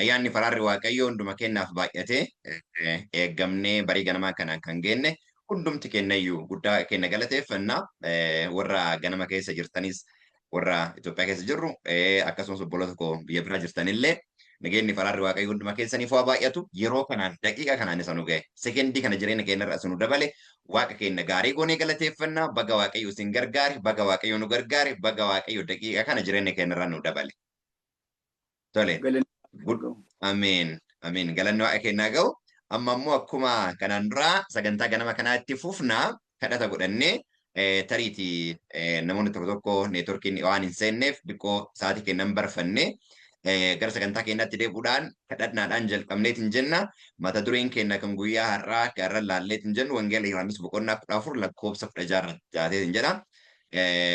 Ayyaanni faraarri Waaqayyoo hunduma keenyaaf baay'atee eeggamnee barii ganamaa kanaan kan geenne hundumti kennayyuu guddaa kenna galateeffannaa, warra ganama keessa jirtanis, warra Itoophiyaa keessa jirru, akkasumas obboloota koo biyya biraa jirtanillee, nageenyi faraarri Waaqayyoo hunduma keessaniif waa baay'atu. Yeroo kanaan, daqiiqa kanaan isa nu ga'e, sekendii kana jireenya keenya irra isa nu dabale Waaqa keenya gaarii goonee galateeffannaa. Baga Waaqayyo isin gargaare, baga Waaqayyo nu gargaare, baga Waaqayyo daqiiqa kana jireenya keenya irra nu dabale. Tole. Ameen. Ameen. Galanni Waaqa keenyaa ga'u. Amma immoo akkuma kanaan duraa sagantaa ganama kanaa itti fufnaa, kadhata godhannee, tariitii namoonni tokko tokko neetworkiin waan hin seenneef xiqqoo sa'aatii kennan barfanne, gara sagantaa keenyaatti deebi'uudhaan kadhannaadhaan jalqabneetiin jenna. Mata dureen keenya kan guyyaa har'aa kan irra laalleetiin jennu Wangeela Yohaannis boqonnaa 14 lakkoofsa 16 irratti jaateetiin jedha.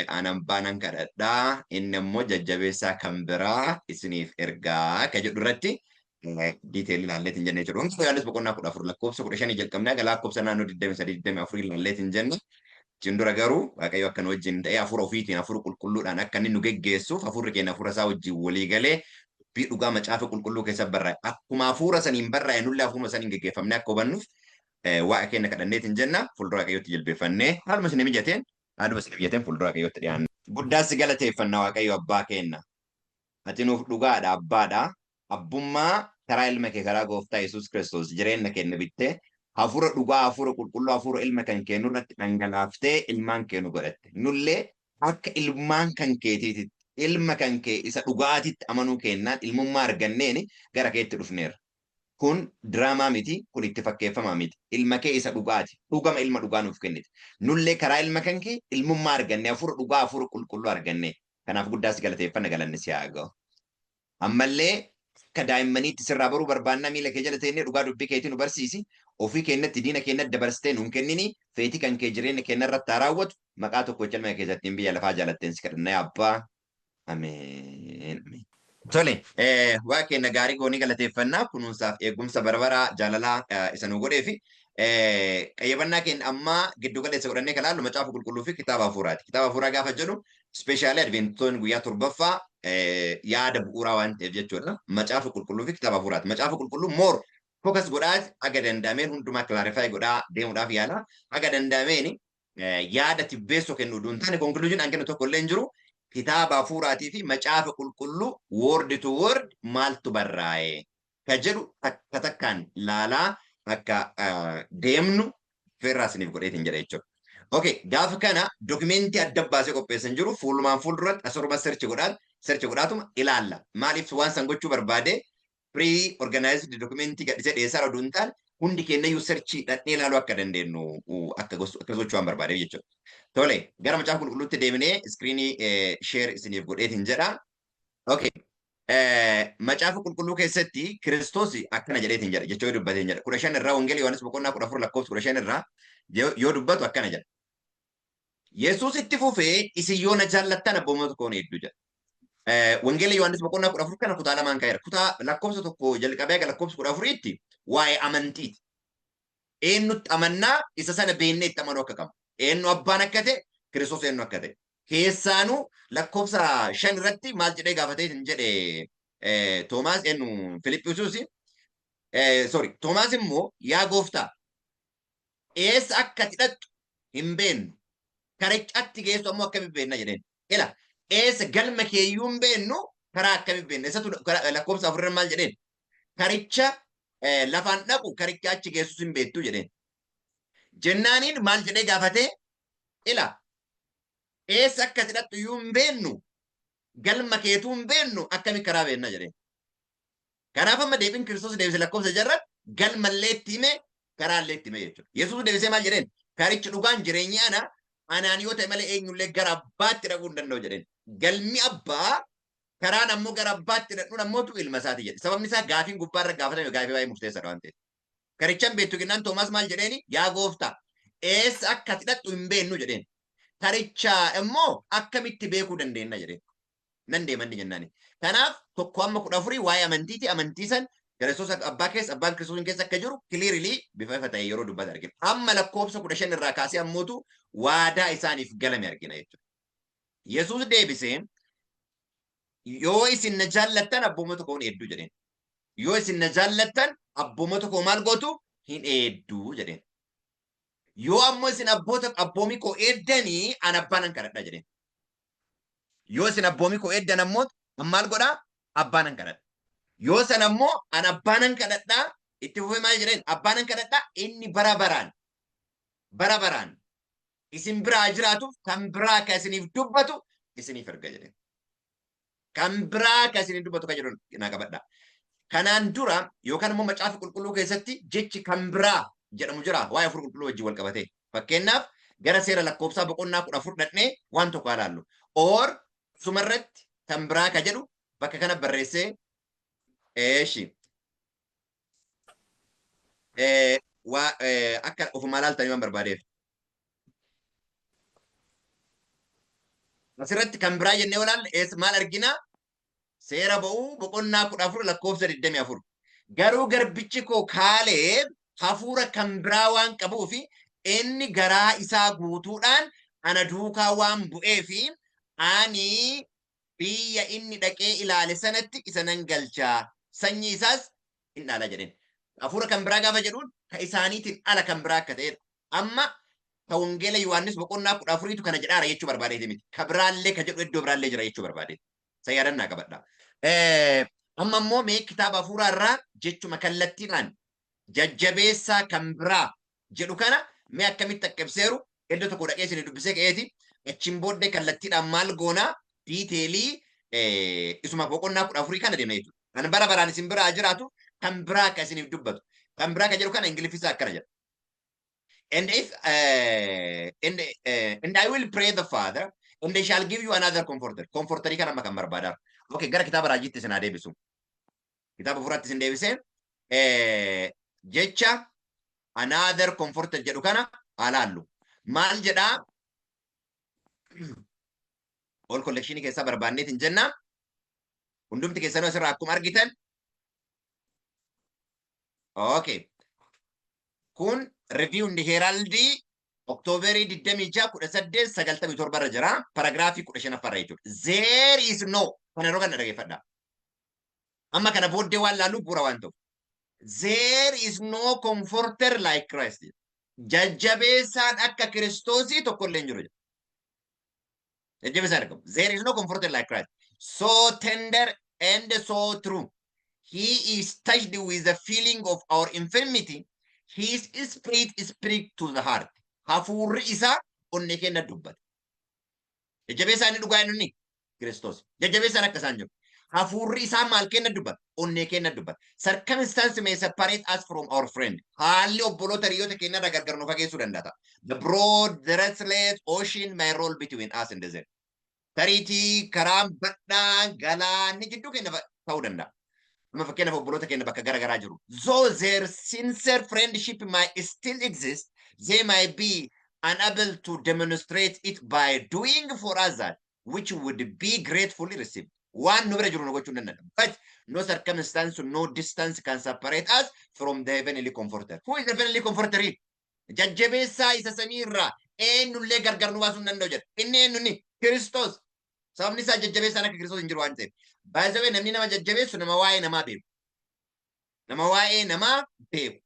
Anan baanan kadhadhaa, inni immoo jajjabeessaa kan biraa isiniif ergaa ka jedhu irratti detail ilaalleetiin jenne jechuudha. Wangeela Yohaannis boqonnaa 14 lakkoofsa 15 jalqabnee haga lakkoofsa naannoo 23 24 ilaalleetiin jenna. Achiin dura garuu Waaqayyo akka nu wajjin ta'ee, hafuura ofiitiin, hafuura qulqulluudhaan akka inni nu geggeessuuf, hafuurri keenya hafuura isaa wajjin walii galee dubbii dhugaa Macaafa Qulqulluu keessa barraa'e akkuma hafuura saniin barraa'e nullee hafuuruma saniin geggeeffamnee akka hubannuuf Waaqa keenya kadhanneetiin jenna. Fuuldura Waaqayyootti jilbeeffannee, haaluma isin mijateen fuuldura Waaqayyootti dhiyaanna. Guddaas si galateeffanna, Waaqayyo abbaa keenya. Ati nuuf dhugaadha, abbaadha. Abbummaa karaa ilma kee, karaa gooftaa Yesuus Kiristoos jireenya keenya bittee, hafuura dhugaa, hafuura qulqulluu, hafuura ilma kan kee nurratti dhangalaaftee ilmaan kee nu godhatte. Nullee akka ilmaan kan keetiititti ilma kan kee isa dhugaatitti amanuu kennaan ilmummaa arganneeni gara keetti dhufneerra. Kun diraamaa miti, kun itti fakkeeffamaa miti. Ilma kee isa dhugaati. Dhugama ilma dhugaa nuuf kennite. Nullee karaa ilma kan kee ilmummaa arganne, hafuura dhugaa, hafuura qulqulluu arganne. Kanaaf guddaas galateeffanna, galanni si haa ga'u. Ammallee akka daa'immaniitti sirraa baruu barbaannaa, miila kee jala teennee dhugaa dubbii keetii nu barsiisi. Ofii keenyatti diina keenyatti dabarsitee nuun kennini. Feetii kan kee jireenya keenya irratti haa raawwatu. Maqaa tokkocha ilma keessattiin biyya lafaa jaalatteen si kadhanna, abbaa. Ameen. Tole, Waaqa keenya gaarii goonii galateeffannaa, kunuunsaaf eegumsa barbaraa jaalalaa isa nu godhee fi qayyabannaa keenya ammaa giddu galeessa godhannee kan ilaallu Macaafa Qulqulluu fi kitaaba hafuuraati. Kitaaba hafuuraa gaafa jedhu, especially Adventoonni guyyaa torbaffaa yaada bu'uuraa waan ta'eef jechuudha. Macaafa Qulqulluu fi kitaaba hafuuraati. Macaafa Qulqulluu more focus godhaa, haga danda'ameen hundumaa clarify godhaa deemuudhaaf yaala. Haga danda'ameen yaada tibbeessoo kennu utuu hin taane, conclusion an kennu tokko illee hin jiru. Kitaaba hafuuraatii fi Macaafa Qulqulluu word to word maaltu barraa'e ka jedhu takka takkaan laalaa akka deemnu feerraa isiniif godheetiin jedha jechuudha. Okay, gaafa kana documentii adda baasee qopheessan jiru, fuulumaan fuulduratti asirruma search godhaatuma ilaalla. Maaliif waan san gochuu barbaade? Pre organized documentii gadhisee dhiyeessaa oduu hin taane, hundi keenya iyyuu search dhaqnee ilaaluu akka dandeenyu akka akkas gochuu waan barbaadeef jechuudha. Tole, gara Macaafa Qulqulluutti deemnee screenii share isiniif godheetiin jedha. Okay. Macaafa Qulqulluu keessatti Kiristoos akkana jedheetiin jedha, jechoo dubbateen jedha. 15 irraa, Wangeela Yohaannis boqonnaa 14 lakkoofsa 15 irraa yoo dubbatu akkana jedha. Yesuus itti fufee, "Isin yoo na jaallattan abboommota koo ni eegdu" jedha. Wangeela Yohaannis boqonnaa 14 kana kutaa lamaan ka'eera. Kutaa lakkoofsa 1 jalqabee haga lakkoofsa 14tti waa'ee amantiiti. Eenyutti amannaa, isa sana beennee itti amanuu akka qabnu. Eenyu abbaan akka ta'e, Kiristoos eenyu akka ta'e. Keessaanuu lakkoofsa 5 irratti maal jedhee gaafatee hin jedhe Toomaas, eenyu, Filiphisius, sorry, Toomaas immoo, "Yaa gooftaa, eessa akka ati dhaqxu hin beennu. Karichatti geessu ammoo akkamitti beenna?" jedheen. Ila, eessa galma keeyyuu hin beennu, karaa akkamitti beenna? Isatu lakkoofsa 4 irra maal jedheen? "Karicha lafaan dhaqu, karicha achi geessus hin beektu" jedheen. Jennaaniin maal jedhee gaafatee? Ila, eessa akka ati dhaqxu iyyuu hin beennu, galma keetuu hin beennu, akkami karaa beenna jedheen. Kanaaf amma deebiin Kiristoos deebise lakkoofsa 6rratti galmallee itti hime, karaallee itti hime jechuudha. Yesuus deebisee maal jedheen? "Karichi, dhugaan, jireenyi ana, anaan yoo ta'e malee eenyullee gara abbaatti dhaquu hin danda'u" jedheen. Galmi abbaa, karaan ammoo gara abbaatti dhaqnuun ammootu ilma isaati jedhe. Sababni isaa gaafiin gubbaarra gaafatame gaafii baay'ee murteessaadha waan ta'eef. Karichan beektu jennaan Toomaas maal jedheeni? "Yaa gooftaa, eessa akka ati dhaqxu hin beennu" jedheen. "Karicha immoo akkamitti beekuu dandeenya?" jedheen. Nan deemanni jennaani. Kanaaf 1 amma 14 waa'ee amantiiti. Amantii san Kiristoos abbaa keessa, abbaan Kiristoos keessa akka jiru clearly bifa ifa ta'e yeroo dubbata argina. Amma lakkoofsa 15 irraa kaasee ammootu waadaa isaaniif galame argina jechuudha. Yesuus deebisee, "Yoo isin na jaallattan abboommota koo ni eegdu" jedheen. Yoo isin na jaallattan abboommota koo maal gootu? Hin eedduu jedheen. Yoo ammoo isin abboota abboomii koo eeddanii an abbaa nan kadhadha jedheen. Yoo isin abboomii koo eeddan ammoo an maal godhaa? Abbaa nan kadhadha. Yoo san ammoo an abbaa nan kadhadhaa itti fufee maal jedheen? Abbaa nan kadhadhaa inni bara baraan bara baraan isin biraa jiraatuuf kan biraa ka isiniif dubbatu isiniif erga jedheen. Kan biraa ka isiniif dubbatu kan jedhu naa qabadha. Kanaan dura yookaan immoo macaafa qulqulluu keessatti jechi kan biraa jedhamu jira waa'ee hafuura qulqulluu wajjin wal qabatee. Fakkeenyaaf gara seera lakkoofsaa boqonnaa 14 dhaqnee waan tokko haa ilaallu. Or sumarratti kan biraa ka jedhu bakka kana barreessee eeshi. Waa akka ofumaa ilaaltanii waan barbaadeef. Asirratti kan biraa jennee olaalle eessa maal argina? Seera ba'uu boqonnaa 14 lakkoofsa 24. Garuu garbichi koo Kaaleeb hafuura kan biraa waan qabuuf inni garaa isaa guutuudhaan ana duukaa waan bu'eef ani biyya inni dhaqee ilaale sanatti isa nan galcha, sanyii isaas in dhaala jedheen. Hafuura kan biraa gaafa jedhuun ka isaaniitiin ala kan biraa akka ta'edha. Amma ka wangeela Yohaannis boqonnaa 14tu kana jedhaara jechuu barbaadeeti miti. Ka biraallee ka jedhu iddoo biraallee jira jechuu barbaadeeti. Isa yaadannaa qabadha. Amma immoo mee kitaaba hafuuraa irraa jechuma kallattiidhaan jajjabeessaa kan biraa jedhu kana mee akkamitti akka ibseeru iddoo tokko dhaqee isin dubbisee ka'eeti achiin booddee kallattiidhaan maal goonaa detailii isuma boqonnaa 14 kana deemna jechuudha. Kan bara baraan isin biraa jiraatu kan biraa akka isiniif dubbatu. Kan biraa kan jedhu kana Ingiliffisaa akkana jedha. And if and I will pray the Father, and they shall give you another comforter. Comforterii kana amma kan barbaadaa. Okay, gara kitaaba raajiitti isin haa deebisu. Kitaaba furaatti isin deebisee jecha another comforter jedhu kana haa laallu. Maal jedhaa? All collection keessaa barbaanneet hin jenna. Hundumti keessanuu asirraa akkuma argitan. Okay. Kun Review and Herald Oktooberii 26 1897 irra jira. Paragraafii 15 irra jechuudha. There is no kana yeroo kana dhageeffadha. Amma kana booddee waan laallu bu'uura waan ta'u. There is no comforter like Christ. Jajjabeessaan akka Kiristoosii tokko illee hin jiru. Jajjabeessaan argamu. There is no comforter like Christ. So tender and so true. He is touched with the feeling of our infirmity. His spirit speak to the heart. Hafuurri isaa onnee keenya dubbata. Jajjabeessaan inni dhugaa inni Kiristoos. Jajjabeessaan akka isaan jiru. Hafuurri isaa maal keenya dubbata? Onnee keenya dubbata. Circumstance may separate us from our friend. Haalli obboloota hiriyoota keenya irraa gargar nu fageessuu danda'a. The broad, the restless ocean may roll between us and the Tariitii karaan bal'aan galaanni jidduu keenya ta'uu danda'a. Amma fakkeenyaaf obboloota keenya bakka gara garaa jiru. Though their sincere friendship might still exist, they might be unable to demonstrate it by doing for us that which would be gratefully received. Waan nu bira jiru nu gochuu hin danda'an. But no circumstance, no distance can separate us from the heavenly comforter. Who is the heavenly comforter? Jajjabeessaa isa samii irraa eenyullee gargar nu baasuu hin danda'u jedha. Inni eenyu inni? Kiristoos. Sababni isaa jajjabeessaan akka Kiristoos hin jiru waan ta'eef. Baay'ee namni nama jajjabeessu nama waa'ee namaa beeku. Nama waa'ee namaa beeku.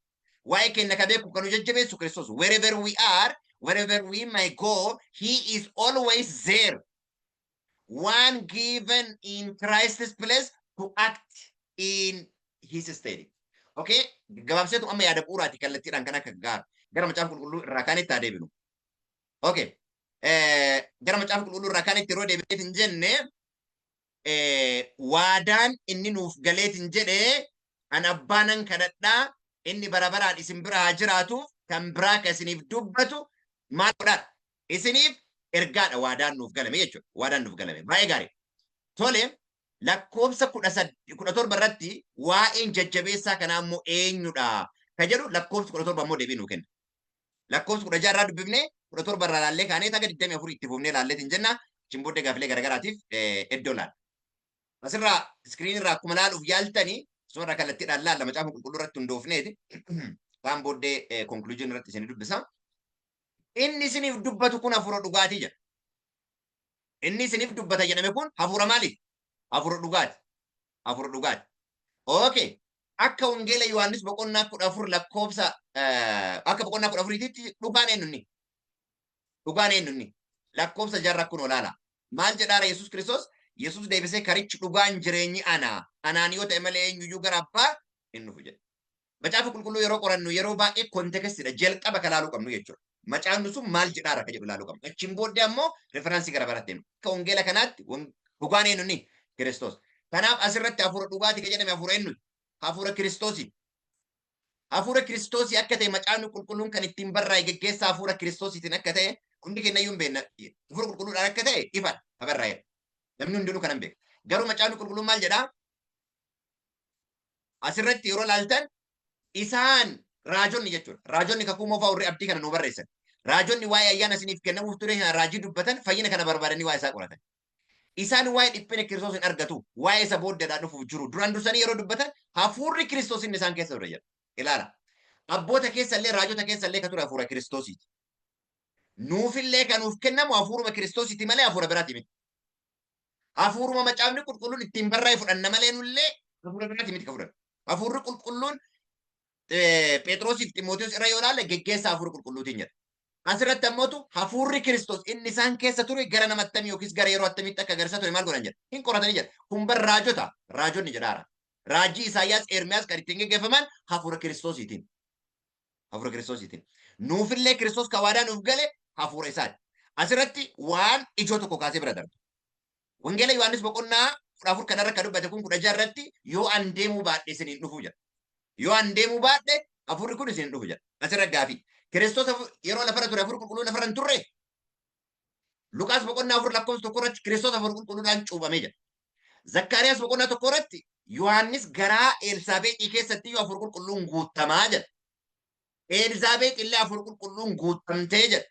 Waa'ee keenya ka beeku kan nu jajjabeessu Kiristoos. Wherever we are, wherever we may go, he is always there. One given in Christ's place to act in his stead. Okay? Gabaabseetu amma yaada bu'uuraati kallattiidhaan kan akka gaaru. Gara macaafa qulqulluu irraa kaanitti haa deebinu. Okay. Gara macaafa qulqulluu irraa kaanitti yeroo deebineet hin jenne waadaan inni nuuf galeet hin jedhe an abbaa nan kadhadhaa inni bara baraan isin bira haa jiraatuuf kan biraa ka isiniif dubbatu maal godhaadha? Isiniif ergaadha waadaan nuuf galame jechuudha. Waadaan nuuf galame. Baay'ee gaarii. Tole lakkoofsa 17 irratti waa'een jajjabeessaa kanaa immoo eenyudha? Ka jedhu lakkoofsa 17 immoo deebii nuu kenna. Lakkoofsa 16 irraa dubbifnee 17 irraa laallee kaanee taga 24 itti fufnee laalleetiin jenna. Achiin booddee gaafilee garaagaraatiif iddoo laalla. Asirraa screen irraa akkuma laaluuf yaaltanii suuraa kallattiidhaan laalla macaafa qulqulluu irratti hundoofneeti. Kaan booddee conclusion irratti isin dubbisa. Inni isiniif dubbatu kun hafuura dhugaatii jedha. Inni isiniif dubbata jedhame kun hafuura maali? Hafuura dhugaati. Hafuura dhugaati. Okay. Akka Wangeela Yohaannis boqonnaa 14 lakkoofsa akka boqonnaa 14tti dhugaan eenyunni? Dhugaan eenyunni? Lakkoofsa jarra kun olaala. Maal jedhaara Yesuus Kiristoos? Yesuus deebisee, "Karichi, dhugaan, jireenyi ana. Anaan yoo ta'e malee eenyuyyuu gara Abbaa hin dhufu" jedhe. Macaafa Qulqulluu yeroo qorannu yeroo baay'ee contextidha. Jalqaba kan ilaaluu qabnu jechuudha. Macaafni sun maal jedhaara akka jedhu ilaaluu qabnu. Achiin booddee ammoo reference gara biraatti deemna. Akka wangeela kanaatti dhugaan eenyunni? Kiristoos. Kanaaf asirratti hafuura dhugaatii kan jedhame hafuura eenyuti? Hafuura Kiristoosii. Hafuura Kiristoosii akka ta'e, Macaafni Qulqulluun kan ittiin barraa'e geggeessaa hafuura Kiristoosiitiin akka ta'e hundi keenya iyyuu hin beekna. Hafuura Qulqulluudhaan akka ta'e ifa barraa'e. Namni hundinuu kana hin beeka. Garuu Macaafni Qulqulluun maal jedhaa? Asirratti yeroo ilaaltan isaan raajonni jechuudha. Raajonni Kakuu Moofaa warri abdii kana nu barreessan. Raajonni waa'ee ayyaana isiniif kennamuuf ture kana raajii dubbatan, fayyina kana barbaadanii waa'ee isaa qoratan. Isaan waa'ee dhiphina Kiristoos hin argatu. Waa'ee isa booddeedhaan dhufuuf jiru. Duraan dursanii yeroo dubbatan hafuurri Kiristoos inni isaan keessa ture jedha. Ilaala. Abboota keessa illee, raajota keessa illee kan ture hafuura Kiristoosiiti. Nuufillee kan nuuf kennamu hafuuruma Kiristoosiiti malee hafuura biraati miti. Hafuuruma Macaafni Qulqulluun ittiin barraa'e fudhanna malee nullee hafuura biraati miti kan fudhannu. Hafuurri Qulqulluun Phexrosiif Ximootiyoos irra yoo ilaalle geggeessaa Hafuura Qulqulluutiin jedha. Asirratti ammootu hafuurri Kiristoos inni isaan keessa ture gara nama attamii yookiis gara yeroo attamiitti akka agarsiisaa ture maal godhan jedha. Hin qoratanii jedha. Kun bar raajota. Raajonni jedhaara. Raajii Isaayyaas, Ermiyaas kan ittiin geggeeffaman hafuura Kiristoosiitiin. Hafuura Kiristoosiitiin. Nuufillee Kiristoos kan waadaa nuuf gale hafuura isaati. Asirratti waan ijoo tokko kaasee bira darba. Wangeela Yohaannis boqonnaa 14 kanarra kan dubbate kun 16 irratti "Yoo an deemuu baadhe isin hin dhufu" jedha. "Yoo an deemuu baadhe hafuurri kun isin hin dhufu" jedha. Asirra gaafii. Kiristoos yeroo lafarra ture Hafuurri Qulqulluun lafarra hin turre? Luqaas boqonnaa 4 lakkoofsa 1 irratti Kiristoos Hafuura Qulqulluudhaan cuuphamee jira. Zakkaariyaas boqonnaa 1 irratti Yohaannis garaa Elsaabeexii keessatti iyyuu Hafuura Qulqulluun guutamaa jedha. Elsaabeex illee Hafuura Qulqulluun guutamtee jedha.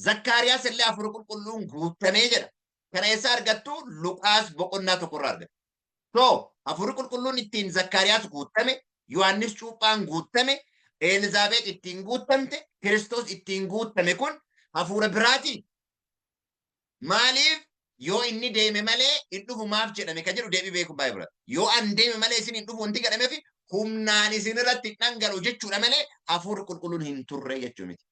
Zakkaariyaas illee Hafuura Qulqulluun guutamee jedha. Kana eessaa argattu? Luqaas boqonnaa 1 irraa argattu. So, Hafuurri Qulqulluun ittiin Zakkaariyaas guutame, Yohaannis cuuphaan guutame, Elizaabeet ittiin guutamte, Kiristoos ittiin guutame kun hafuura biraatii? Maaliif "Yoo inni deeme malee hin dhufu" maaf jedhame kan jedhu deebii beekuun baay'ee bira. "Yoo an deeme malee isin hin dhufu" wanti jedhameef humnaan isin irratti hin dhangala'u jechuudha malee Hafuurri Qulqulluun hin turre jechuu miti.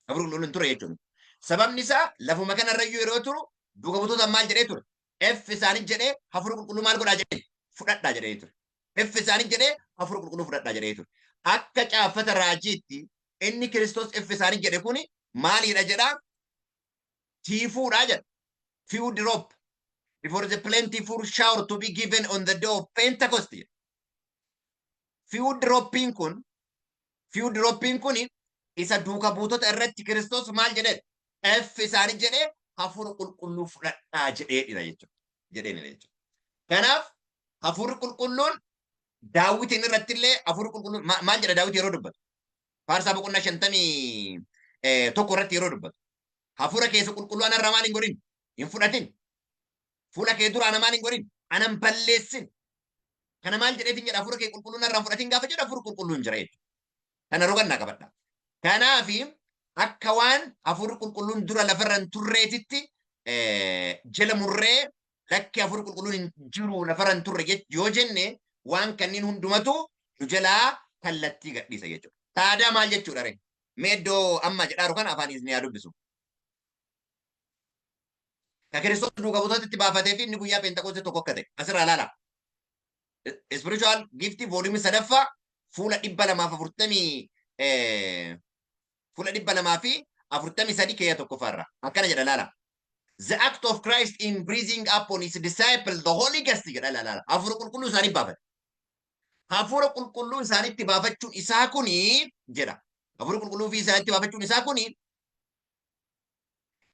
Hafuurri Qulqulluun hin turre jechuu miti. Sababni isaa lafuma kanarrayyuu yeroo turu duuka buutootaan maal jedhee ture? "F isaanii" jedhee, "Hafuura Qulqulluu" maal godhaa jedhee? "Fudhadhaa" jedhee ture. "F isaanii" jedhee, "Hafuura Qulqulluu fudhadhaa" jedhee ture. Akka caaffata raajiitti inni Kiristoos "F isaanii" jedhe kuni maaliidha jedhaa? Tiifuudha jedha. Few drop before the plentiful shower to be given on the day of Pentecost jedha. Few dropiin kun isa duuka buutota irratti Kiristoos maal jedhee? "F isaanii" jedhee, "Hafuura Qulqulluu fudhadhaa" jedheedha jechuudha. Jedheenidha jechuudha. Kanaaf Hafuurri Qulqulluun Daawitiin irratti illee Hafuurri Qulqulluun maal jedha Daawit yeroo dubbatu? Faarsaa boqonnaa 51 irratti yeroo dubbatu. "Hafuura keessa qulqulluu anarraa maal hin godhin? Hin fudhatin. Fuula kee dura ana maal hin godhin? Anan balleessin." Kana maal jedheetiin jedha? "Hafuura kee qulqulluu narraa hin fudhatin" gaafa jedhu Hafuurri Qulqulluun jira jechuudha. Kana rogannaa qabadha. Kanaafi akka waan Hafuurri Qulqulluun dura lafarra hin turreetitti jala murree "Lakki, Hafuurri Qulqulluun hin jiru, lafarra hin turre" yoo jenne waan kanneen hundumatu nu jalaa kallattii gadhiisa jechuudha. Taadaa maal jechuudha ree? Mee iddoo amma jedhaaru kana afaan isin yaa dubbisu. Ka Kiristoos duuka buutotatti baafatee fi inni guyyaa Peenxaqoostii tokko akka ta'e asirraa ilaala. Spiritual Gift volume sadaffaa fuula 240, fuula 243 keeyya tokkoffaarra akkana jedha, laala. "The act of Christ in breathing upon his disciple the Holy Ghost" jedha, laala. Hafuura Qulqulluu isaanii baafate. Hafuura Qulqulluu isaanitti baafachuun isaa kuni jedha. Hafuura Qulqulluu fi isaanitti baafachuun isaa kuni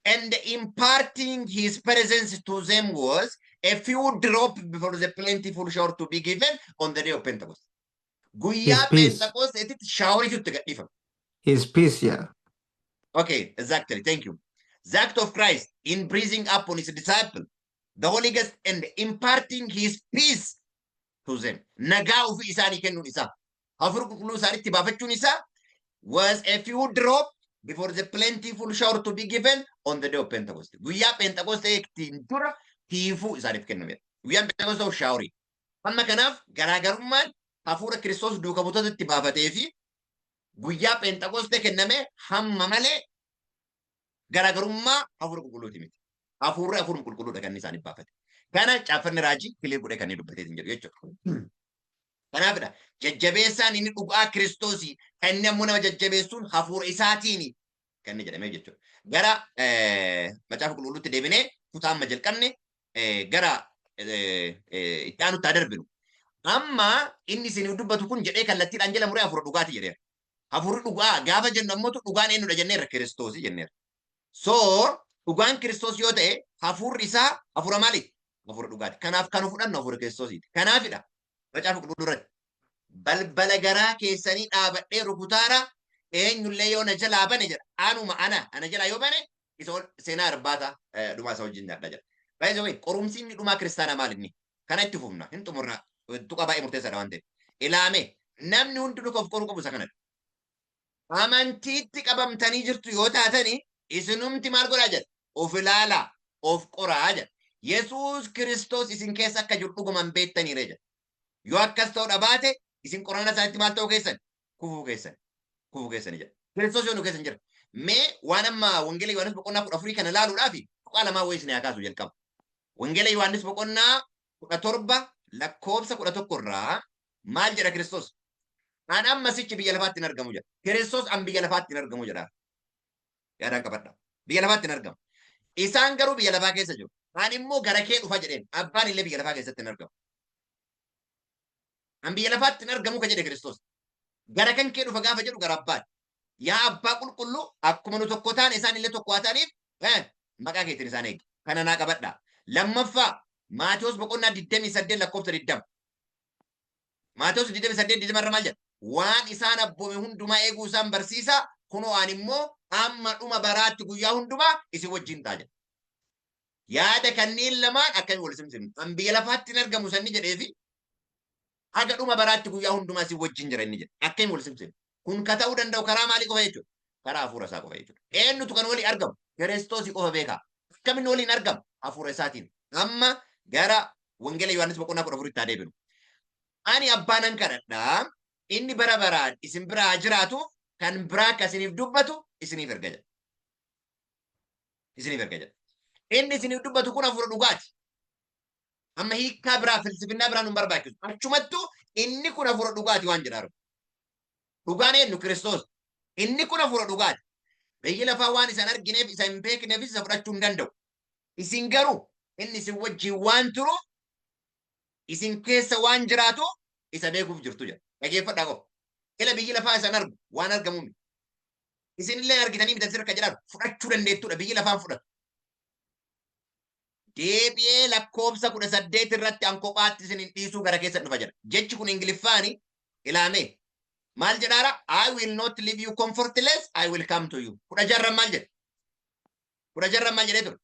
"and imparting his presence to them was a few drop before the plentiful shower to be given on the day of Pentecost." Guyyaa His peace. Pentecost showeriitu itti gadhiifame. His peace, yeah. Okay, exactly. Thank you. "The act of Christ in breathing upon his disciple, the Holy Ghost, and imparting his peace to them." Nagaa ofii isaanii kennuun isaa. Hafuura Qulqulluu isaaniitti baafachuun isaa "was a few drop before the plentiful shower to be given on the day of Pentecost." Guyyaa Pentecost dura tiifuu isaaniif kennamedha. Guyyaan Pentecost showerii. Amma kanaaf garaagarummaan hafuura Kiristoos duuka buutotatti baafatee fi guyyaa Pheenxaqoostee kenname hamma malee garaagarummaa hafuura qulqulluuti miti. Hafuurri hafuuruma qulqulluudha kan inni isaaniif baafate. Kana caaffanni raajii clear godhee kan inni dubbatee hin jedhu jechuudha. Kanaafidha jajjabeessaan inni dhugaa Kiristoosii kan inni ammoo nama jajjabeessuun hafuura isaatiini kan inni jedhamee jechuudha. Gara macaafa qulqulluutti deebinee kutaa amma jalqabne gara itti aanutti haa darbinu. Amma inni isiniif dubbatu kun jedhee kallattiidhaan jala muree hafuura dhugaati jedheera. Hafuurri dhugaa gaafa jennu ammoo dhugaan eenyudha jenneerra? Kiristoosii jenneerra. So dhugaan Kiristoos yoo ta'e, hafuurri isaa hafuura maaliiti? Hafuura dhugaati. Kanaaf kan fudhannu hafuura Kiristoosiiti. Kanaafidha macaafa qulqulluu irratti "Balbala garaa keessanii dhaabadhee rukutaara, eenyullee yoo na jalaa bane" jedha. Anuma ana jalaa yoo bane, isa ol seenaa irbaata dhumaa isa wajjin nyaadha jedha. By the way, qorumsi inni dhumaa kiristaanaa maal inni? Kana itti fufna. Hin xumurra. Tuqa baay'ee murteessaadha waan ta'eef. Ilaame, namni hundinuu of qoruu qabu isa kanadha. Amantiitti qabamtanii jirtu yoo taatanii, isinumti maal godhaa jedha? Of ilaalaa, of qoraa jedha. Yesuus Kiristoos isin keessa akka jiru dhuguman beektaniire jedha. Yoo akkas ta'uu dhabaate, isin qorannaa isaanitti maal ta'uu keessan? Kufuu keessan. Kufuu keessani jedha. Kiristoos yoo nu keessa hin jira. Mee waan amma Wangeela Yohaannis boqonnaa 14 kana ilaaluudhaaf tuqaa lamaa wayii isin haa kaasu jalqaba. Wangeela Yohaannis boqonnaa 17 lakkoofsa 11 irraa maal jedha Kiristoos? "An amma sichi biyya lafaatti hin argamu" jedha. Kiristoos "An biyya lafaatti hin argamu" jedha. Yaadaan qabadha. Biyya lafaatti hin argamu. "Isaan garuu biyya lafaa keessa jiru. An immoo gara kee dhufa" jedheen. Abbaan illee biyya lafaa keessatti hin argamu. "An biyya lafaatti hin argamu" ka jedhe Kiristoos. Gara kan kee dhufa gaafa jedhu gara abbaati. "Yaa abbaa qulqulluu, akkuma nu tokko taane isaan illee tokko haa ta'aniif maqaa keetiin isaan eegi." Kana naa qabadha. Lammaffaa, Maatewos boqonnaa 28 lakkoofsa 20. Maatewos 28 20 irra maal jedha? "Waan isaan abboome hundumaa eeguu isaan barsiisaa, kunoo ani immoo amma dhuma baraatti guyyaa hundumaa isin wajjin ta'a" jedha. Yaada kanneen lamaan akkamiin wal simsimnu? An biyya lafaatti hin argamu sanni jedhee fi haga dhuma baraatti guyyaa hundumaa isin wajjin jira inni jedha. Akkamiin wal simsimnu? Kun ka ta'uu danda'u karaa maalii qofa jechuudha? Karaa hafuura isaa qofa jechuudha. Eenyutu kan waliin argamu? Kiristoosii qofa beekaa. Akkamiin waliin argamu? Hafuura isaatiin. Amma gara Wangeela Yohaannis boqonnaa 14tti haa deebinu. "Ani abbaa nan kadhadhaa, inni bara baraan isin bira haa jiraatuuf kan biraa akka isiniif dubbatu isiniif erga" jedha. Isiniif erga jedha. Inni isiniif dubbatu kun hafuura dhugaati. Amma hiikkaa biraa, filsifinnaa biraa nu hin barbaachisu. Achumattuu inni kun hafuura dhugaati waan jedhaa jiru. Dhugaan eenyu? Kiristoos. Inni kun hafuura dhugaati. Biyyi lafaa waan isa hin argineef, isa hin beekneefis isa fudhachuu hin danda'u. Isin garuu inni isin wajjin waan turuuf, isin keessa waan jiraatuuf isa beekuuf jirtu jedha. Dhageeffadhaa qofa. Ila, biyyi lafaa isa hin argu, waan argamuu miti. Isin illee argitanii miti asirra kan jedhan fudhachuu dandeettudha. Biyyi lafaan fudhatu. Deebi'ee lakkoofsa 18 irratti "An kophaatti isin hin dhiisuu, gara keessan dhufa" jedha. Jechi kun Ingiliffaani ilaame. Maal jedhaara? "I will not leave you comfortless, I will come to you." 16rran maal jedha? 16rran maal jedhee ture?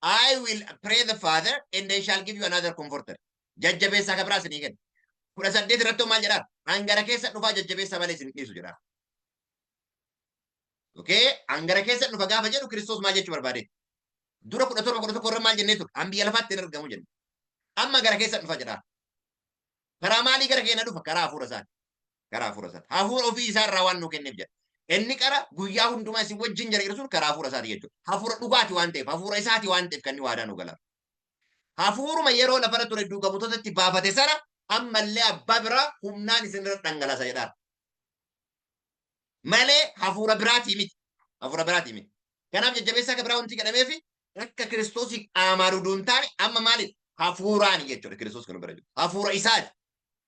"I will pray the Father and they shall give you another comforter." Jajjabeessaa kan biraa isinii kenna. 18 irratti maal jedhaa? "An gara keessa dhufaa, jajjabeessaa malee isin hin dhiisu" jedhaa. Okay? An gara keessa dhufa gaafa jedhu Kiristoos maal jechuu barbaade? Dura 17 11 irra maal jennee ture? An biyya lafaatti hin argamu jenne. Amma gara keessa dhufa jedhaa. Karaa maalii gara keenya dhufa? Karaa hafuura isaati. Karaa hafuura isaati. Hafuura ofii isaa irraa waan nu kenneef jedha. Inni qara guyyaa hundumaa isin wajjin jira jedhu sun karaa hafuura isaati jechuudha. Hafuura dhugaati waan ta'eef, hafuura isaati waan ta'eef kan inni waadaa nu gala. Hafuuruma yeroo lafarra ture duuka buutotatti baafate sana ammallee abbaa biraa humnaan isin irra dhangalaasa jedhaa. Malee hafuura biraatii miti. Hafuura biraatii miti. Kanaaf jajjabeessaa akka biraa wanti jedhameefi akka Kiristoosii qaamaan uduu hin taane amma maali? Hafuuraan jechuudha. Kiristoos kan bira jiru. Hafuura isaati.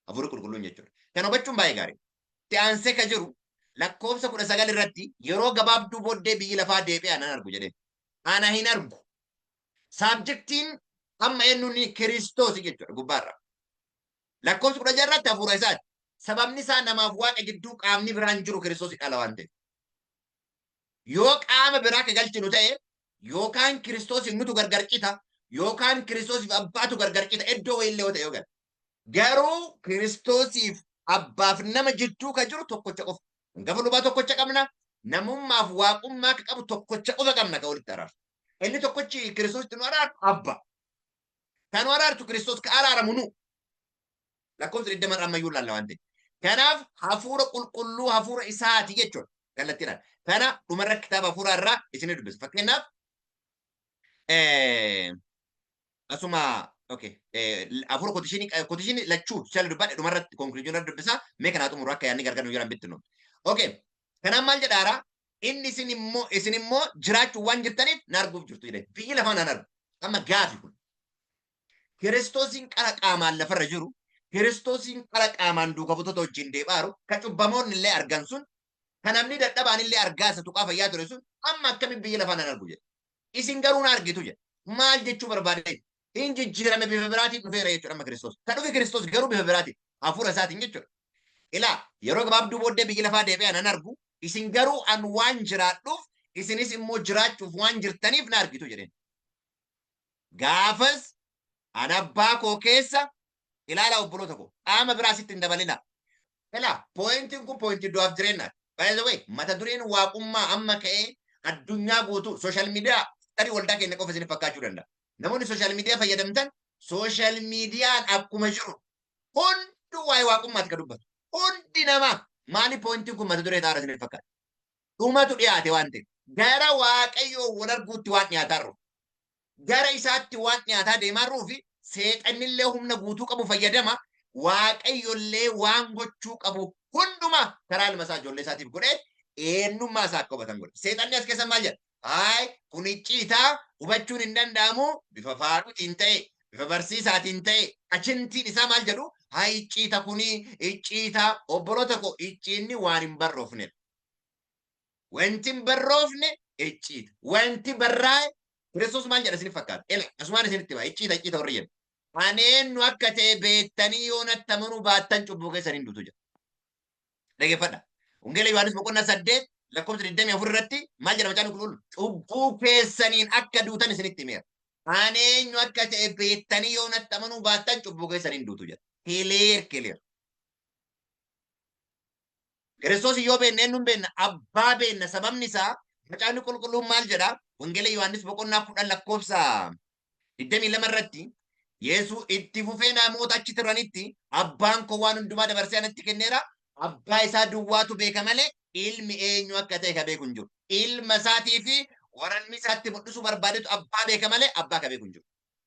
Hafuura qulqulluun jechuudha. Kana hubachuun baay'ee gaarii. Itti aansee ka jiru lakkoofsa 19 irratti "Yeroo gabaabduu booddee biyyi lafaa deebi'ee ana hin argu" jedheen. Ana hin argu. Subjectiin amma eenyuun? Kiristoos jechuudha gubbaarra. Lakkoofsa 16 irratti hafuura isaati. Sababni isaa namaaf waaqa gidduu qaamni biraan jiru Kiristoos dhala waan ta'eef. Yoo qaama biraa ka galchinu ta'e, yookaan Kiristoosiif nutu gargar cita, yookaan Kiristoosiif abbaatu gargar cita, iddoo wayiillee yoo ta'e yoo gale. Garuu Kiristoosiif abbaaf nama jidduu ka jiru tokkocha qofa. Hangafa lubaa tokkocha qabna. Namummaaf waaqummaa ka qabu tokkocha qofa qabna ka walitti araarsu. Inni tokkochi Kiristoositti nu araarsu abba. Kan nu araarsu Kiristoos, ka araaramu nu. Lakkoofsa 20 irraa ammayyuu ilaalla waan ta'eef. Kanaaf hafuura qulqulluu hafuura isaati jechuudha. Kallattiidhaan. Kana dhumarra kitaaba hafuuraa irraa isinii dubbisa. Fakkeenyaaf asuma okay hafuura quotation lachuu shala dubbadhe dhumarratti conclusion irra dubbisa. Mee kanaa xumuru akka yaadni gargar nu jiran bittinu. Okay. Kanaaf maal jedhaara? Inni isin immoo jiraachuu waan jirtaniif na arguuf jirtu jedhe. Biyyi lafaa naan argu. Amma gaafi kun. Kiristoosiin qara qaamaan lafarra jiru, Kiristoosiin qara qaamaan duuka buutota wajjin deemaaru, ka cubbamoonni illee argan sun, ka namni dadhabaan illee argaa isa tuqaa fayyaa ture sun, amma akkamiin biyya lafaa nan argu jedhe. Isin garuu na argitu jedhe. Maal jechuu barbaade? Hin jijjiirame, bifa biraatiin dhufeera jechuudha amma Kiristoos. Ka dhufe Kiristoos garuu bifa biraatiin, hafuura isaatiin jechuudha. Ilaa, yeroo gabaabduu booddee biyyi lafaa deebi'ee nan argu, isin garuu an waan jiraadhuuf, isinis immoo jiraachuuf waan jirtaniif na argitu jedheen. Gaafas an abbaa koo keessa, ilaala obboloota koo, qaama biraa sitti hin dabalina. Ilaa, pointiin kun pointii du'aaf jireenyaati. By the way, mata dureen waaqummaa amma ka'ee addunyaa guutuu social media tarii waldaa keenya qofa isin fakkaachuu danda'a. Namoonni social media fayyadamtan, social mediaan akkuma jiru hunduu waa'ee waaqummaati kan dubbatu. Hundi namaa maali pointiin kun mata duree ta'aara isin fakkaata? Dhumatu dhiyaate waan ta'eef. Gara Waaqayyoo wal arguutti waan dhiyaataa jiru. Gara isaatti waan dhiyaataa deemaa jiruu fi seexannillee humna guutuu qabu fayyadama. Waaqayyollee waan gochuu qabu hundumaa karaa ilma isaa ijoollee isaatiif godhee eenyummaa isaa akka hubatan godhe. Seexanni as keessa maal jedha? Haay, kun icciitaa hubachuun hin danda'amu, bifa faaruutiin ta'e, bifa barsiisaatiin ta'e, achintiin isaa maal jedhu? Haay, icciita kuni icciita. Obboloota koo, icciinni waan hin barroofnedha. Wanti hin barroofne icciita. Wanti barraa'e, Kiristoos maal jedha isin fakkaata? Ela, asumaan isinitti hima. Icciita icciita warri jedhu. Ani eenyu akka ta'e beektanii yoo natti amanuu baattan cubbuu keessan hin duutu jedha. Dhaggeeffadha. Wangeela Yohaannis boqonnaa 8 lakkoofsa 24 irratti maal jedha Macaafni Qulqulluun? Cubbuu keessaniin akka duutan isinitti himeera. Ani eenyu akka ta'e beektanii yoo natti amanuu baattan cubbuu keessaniin hin duutu jedha. Clear, clear. Kiristoos yoo beekne eenyuun beekna? Abbaa beekna. Sababni isaa Macaafni Qulqulluun maal jedha? Wangeela Yohaannis boqonnaa 10 lakkoofsa 22 irratti Yesuus itti fufee namoota achi turanitti, "Abbaan koo waan hundumaa dabarsee anatti kenneera. Abbaa isaa duwwaatu beeka malee ilmi eenyu akka ta'e ka beeku hin jiru. Ilma isaatii fi warra ilmi isaatti mul'isuu barbaadetu abbaa beeka malee abbaa ka beeku hin jiru."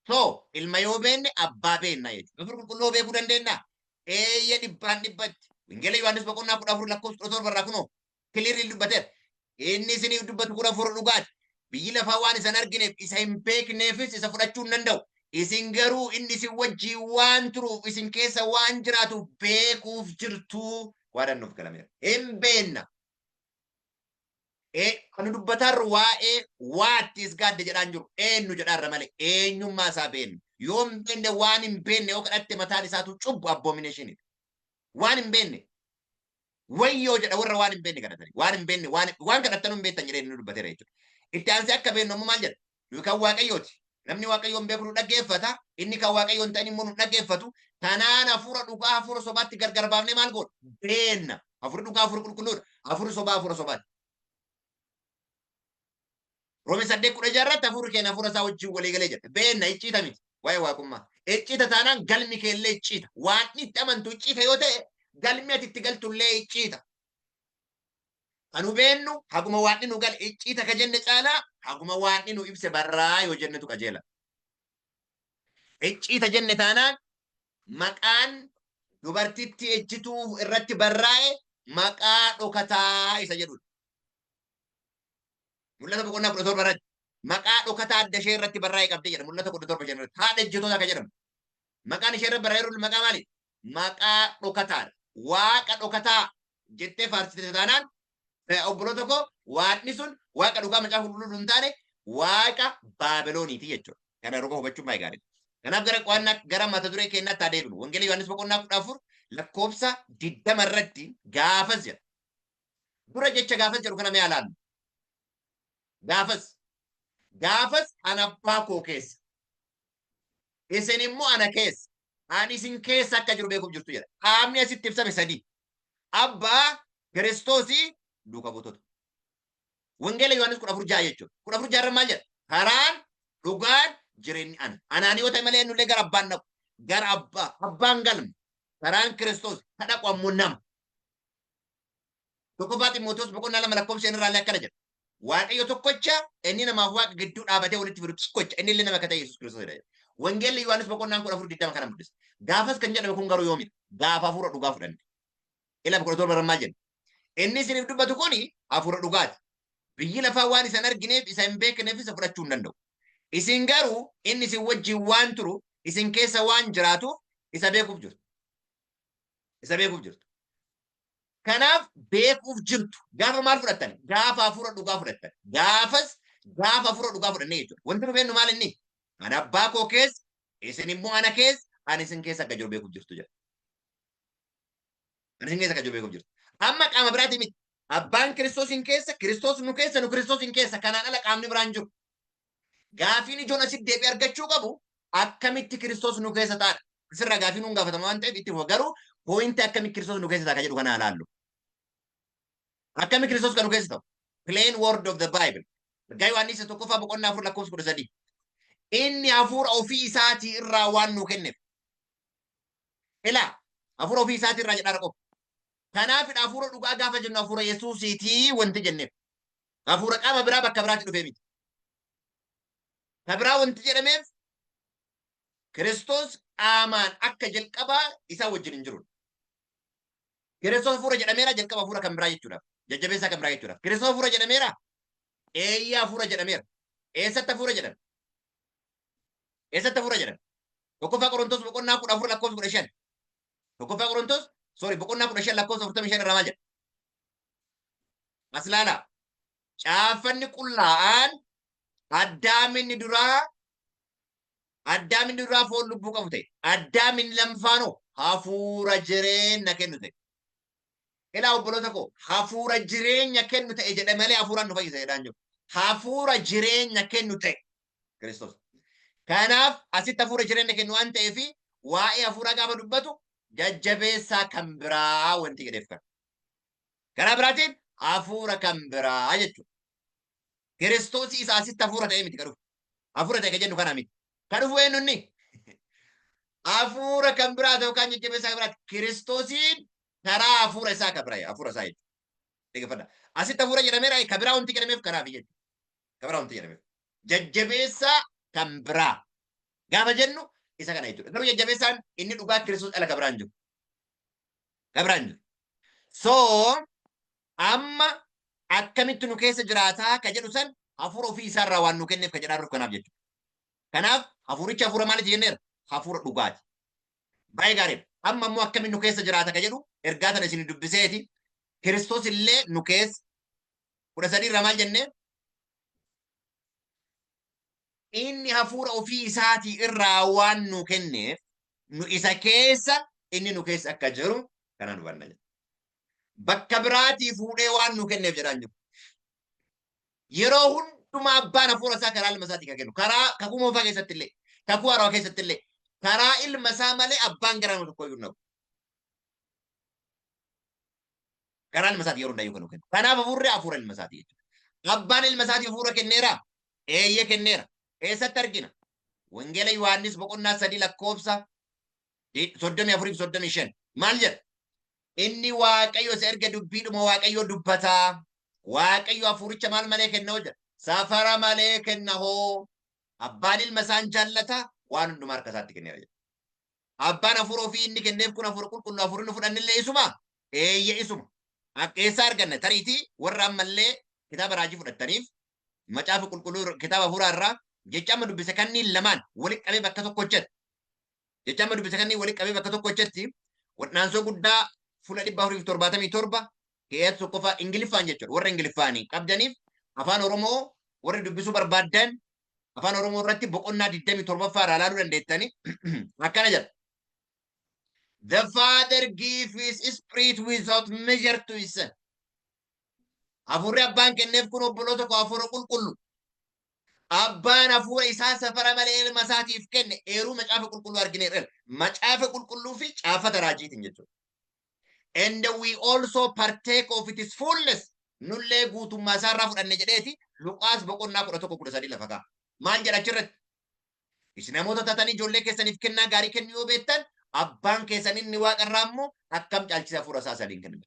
So, ilma yoo beekne abbaa beekna jechuudha. Hafuura qulqulluu beekuu dandeenya? Eeyya, dhibbaan dhibbatti. Wangeela Yohaannis boqonnaa 14 lakkoofsa 17 irraa kunoo clearly dubbateera. Inni isiniif dubbatu kun hafuura dhugaati. Biyyi lafaa waan isa hin argineef, isa hin beekneefis isa fudhachuu hin danda'u. Isin garuu inni isin wajjin waan turuuf, isin keessa waan jiraatuuf beekuuf jirtu waadaan nuuf galameera. Hin beekna. Kan dubbataarru waa'ee what is God jedhaan jiru, eenyu jedhaarra malee eenyummaa isaa beekna. Yoo hin beekne, waan hin beekne yoo kadhatte mataan isaatu cubbu, abomination. Waan hin beekne wayyoo jedha warra waan hin beekne kadhatanii. Waan hin beekne waan kadhattan hin beektan jedhee inni dubbateera jechuudha. Itti aansee akka beeknu ammoo maal jedha? Nuyi kan Waaqayyooti. Namni Waaqayyoon beeku nu dhaggeeffata. Inni kan Waaqayyoon ta'in immoo nu dhaggeeffatu. Kanaan hafuura dhugaa hafuura sobaatti gargar baafnee maal goona? Beenna. Hafuurri dhugaa hafuura qulqulluudha. Hafuurri sobaa hafuura sobaati. Roome 8:16 irratti hafuurri keenya hafuura isaa wajjin walii galee jira. Beenna, icciita miti. Waa'ee waaqummaa. Icciita taanaan galmi kee illee icciita. Waan itti amantu icciita yoo ta'e, galmi ati itti galtu illee icciita. Kan nu beennu haguma waan nu gale. Icciita ka jenne caalaa haguma waan nu ibse barraa yoo jennetu qajeela. Icciita jenne taanaan maqaan dubartitti ejjituu irratti barraa'e maqaa dhokataa isa jedhudha. Mul'ata boqonnaa 17 irratti maqaa dhokataa adda ishee irratti barraa'e qabdee jedha. Mul'ata 17:5 irratti. Haadha ejjitoota akka jedhamu. Maqaan ishee irra barraa'e jiru maqaa maali? Maqaa dhokataadha. Waaqa dhokataa jettee faarsite taanaan, obboloota koo, waaqni sun waaqa dhugaa Macaafa Qulqulluu hin taane, waaqa Baabilooniiti jechuudha. Kana roga hubachuun baay'ee gaariidha. Kanaaf gara qo'annaa, gara mata duree keenyaatti haa deebinu. Wangeela Yohaannis boqonnaa 14 lakkoofsa 20 irratti gaafas jedha. Dura jecha gaafas jedhu kana mee ilaallu. Gaafas. Gaafas ana abbaa koo keessa. Isin immoo ana keessa. Ani isin keessa akka jiru beekuuf jirtu jedha. Qaamni asitti ibsame sadii. Abbaa, Kiristoosii, duuka buutota. Wangeela Yohaannis 14:6 jechuudha. 14:6 irra maal jedha? Karaan, dhugaan, jireenyi ana. Anaan yoo ta'e malee eenyullee gara abbaan dhaqu. Gara abbaa. Abbaan galma. Karaan Kiristoos ka dhaqu ammoo nama. 1ffaa Ximootiyoos boqonnaa 2 lakkoofsa 5 irraa illee akkana jedha. Waaqayyo tokkocha, inni namaaf Waaqa gidduu dhaabatee walitti fidu tokkocha, inni illee nama akka ta'e Yesuus Kiristoos jedha. Wangeelli Yohaannis boqonnaan 14 20 kana mul'isa. Gaafas kan jedhame kun garuu yoomidha? Gaafa hafuura dhugaa fudhanne. Ila 17 irra maal jenna? Inni isiniif dubbatu kuni hafuura dhugaati. Biyyi lafaa waan isa hin argineef, isa hin beekneef isa fudhachuu hin danda'u. Isin garuu inni isin wajjin waan turu, isin keessa waan jiraatuuf isa beekuuf jirtu. Isa beekuuf jirtu. Kanaaf beekuuf jirtu. Gaafa maal fudhattan? Gaafa hafuura dhugaa fudhattan. Gaafas gaafa hafuura dhugaa fudhannee jechuudha. Wanti nu beeknu maal inni? Ani abbaa koo keessa, isin immoo ana keessa, ani isin keessa akka jiru beekuuf jirtu jedha. Ani isin keessa akka jiru beekuuf jirtu. Amma qaama biraatii miti. Abbaan Kiristoosiin keessa, Kiristoos nu keessa, nu Kiristoosiin keessa. Kanaan ala qaamni biraan jiru. Gaafiin ijoon asitti deebii argachuu qabu akkamitti Kiristoos nu keessa ta'a? Asirraa gaafii nuun gaafatama waan ta'eef itti fufa. Garuu pooyintii akkamitti Kiristoos nu keessa ta'a kan jedhu kana ilaallu. Akkamitti Kiristoos kan nu keessa ta'u? Plain word of the Bible. Ergaa Yohaannis isa 1ffaa boqonnaa 4 lakkoofsa 13. Inni hafuura ofii isaatii irraa waan nuu kenneef. Ilaa, hafuura ofii isaatii irraa jedhaa qofa. Kanaafidha hafuura dhugaa gaafa jennu hafuura Yesuusiitii wanti jenneef. Hafuura qaama biraa bakka biraatti dhufee miti. Ka biraa wanti jedhameef Kiristoos qaamaan akka jalqabaa isaa wajjin hin jiru. Kiristoos hafuura jedhameera jalqaba hafuura kan biraa jechuudhaaf. Jajjabeessaa kan biraa jechuudhaaf. Kiristoos hafuura jedhameera? Eeyyee, hafuura jedhameera. Eessatti hafuura jedhame? Eessatti hafuura jedhame? 1ffaa Qorontos boqonnaa 14 lakkoofsa 15. 1ffaa Qorontos, sorry, boqonnaa 15 lakkoofsa 45 irraa maal jedha? As ilaalaa. Caaffanni qullaa'aan Addaam inni duraa Addaam inni duraa foon lubbuu qabu ta'e. Addaam inni lammaffaan hafuura jireenya kennu ta'e. Ilaa obboloota koo, hafuura jireenya kennu ta'e jedhe malee hafuuraan nu fayyisa jedhaan jiru. Hafuura jireenya kennu ta'e Kiristoos. Kanaaf asitti hafuura jireenya kennu waan ta'eef waa'ee hafuuraa gaafa dubbatu jajjabeessaa kan biraa wanti jedheef kana. Karaa biraatiin hafuura kan biraa jechuudha. Kiristoos isa asitti hafuura ta'e miti kan dhufu. Hafuura ta'e kan jennu kana miti. Kan dhufu eenyu inni? Hafuura kan biraa ta'u kan jajjabeessaa kan biraati. Kiristoosiin karaa hafuura isaa kan biraa, hafuura isaa jechuudha. Dhaggeeffadha. Asitti hafuura jedhameera, kan biraa wanti jedhameef kanaaf jechuudha. Kan biraa wanti jedhameef. Jajjabeessaa kan biraa gaafa jennu isa kana jechuudha. Garuu jajjabeessaan inni dhugaa Kiristoos ala kan biraan jiru. Kan biraan jiru. So amma akkamitti nu keessa jiraataa ka jedhu san hafuura ofii isaarraa waan nu kenneef ka jedhaa jiruuf kanaaf jechuudha. Kanaaf hafuurichi hafuura maaliiti jenneera? Hafuura dhugaati. Baay'ee gaariidha. Amma immoo akkamitti nu keessa jiraata ka jedhu ergaa tana isin dubbiseeti. Kiristoos illee nu keessa 13 irraa maal jennee? Inni hafuura ofii isaatii irraa waan nu kenneef nu isa keessa, inni nu keessa akka jiru kanaan hubanna jedha. Bakka biraatii fuudhee waan nu kenneef jedhaan jiru. Yeroo hundumaa abbaan hafuura isaa karaa ilma isaatii kan kennu. Karaa kakuu moofaa keessatti illee, kakuu haarawaa keessatti illee karaa ilma isaa malee abbaan gara nama tokko iyyuu hin dhaqu. Karaa ilma isaatii yeroo hundayyuu kan nu kennu. Kanaaf hafuurri hafuura ilma isaatii jechuudha. Abbaan ilma isaatiif hafuura kenneeraa? Eeyyee, kenneera. Eessatti argina? Wangeela Yohaannis boqonnaa 3 lakkoofsa 34 fi 35. Maal jedha? Inni Waaqayyo isa erge dubbiidhuma Waaqayyoo dubbataa. Waaqayyo hafuuricha maal malee kenna hoo jedha? Safara malee kenna hoo. Abbaan ilma isaan jaallata, waan hundumaa harka isaatti kenneera jedha. Abbaan hafuura ofii inni kenneef kun hafuura qulqulluu, hafuurri nu fudhannillee isuma? Eeyye, isuma. Eessaa arganna? Tariitii warra ammallee kitaaba raajii fudhattaniif macaafa qulqulluu kitaaba hafuuraa irraa jecha amma dubbise kanniin lamaan walitti qabee bakka tokko hojjete. Jecha amma dubbise kanniin walitti qabee bakka tokko hojjetti wal'aansoo guddaa fuula 477 keeyyata 1ffaa Ingiliffaan jechuudha. Warra Ingiliffaanii qabdaniif, afaan Oromoo warri dubbisuu barbaaddan afaan Oromoo irratti boqonnaa 27ffaa irraa ilaaluu dandeettani. Akkana jedha. The Father give his spirit without measure to his son. Hafuurri abbaan kenneef kun, obboloota koo, hafuura qulqullu. Abbaan hafuura isaa safara malee ilma isaatiif kenne, eeruu macaafa qulqulluu argineerra. Macaafa qulqulluu fi caafata raajiitiin jechuudha. And we also partake of its fullness. Nullee guutummaa isaarraa fudhanne jedheeti Luqaas boqonnaa 11 13 lafa kaa'a. Maal jedha achirratti? Isin namoota taatanii ijoollee keessaniif kennaa gaarii kennuu yoo beektan, Abbaan keessan inni waaqarraa immoo akkam caalchisa hafuura isaa sadiin kenna.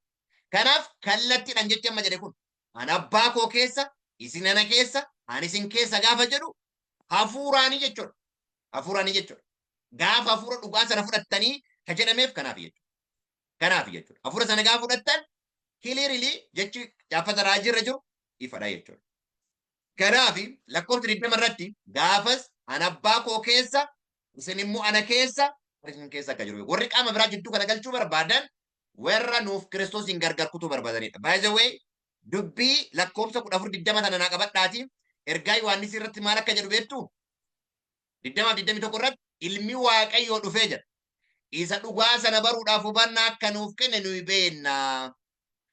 Kanaaf kallattiidhaan jechi amma jedhe kun ani abbaa koo keessa, isin ana keessa, ani isin keessa gaafa jedhu hafuuraanii jechuudha. Hafuuraanii jechuudha. Gaafa hafuura dhugaa sana fudhattanii ka jedhameef kanaaf jechuudha. Kanaaf jechuudha. Hafuura sana gaafa fudhattan clearly jechi caaffata raajii irra jiru ifadha jechuudha. Kanaaf lakkoofsa 20 irratti gaafas ana abbaa koo keessa, isin immoo ana keessa, isin keessa akka jiru. Warri qaama biraa jidduu kana galchuu barbaadan warra nuuf Kiristoosiin gargar kutuu barbaadanidha. By the way, dubbii lakkoofsa 14 20 tana naa qabadhaati. Ergaa Yohaannis irratti maal akka jedhu beektu? 20f 21 irratti ilmi Waaqayyoo dhufee jedha. Isa dhugaa sana baruudhaaf hubannaa akka nuuf kenne nuyi beenna.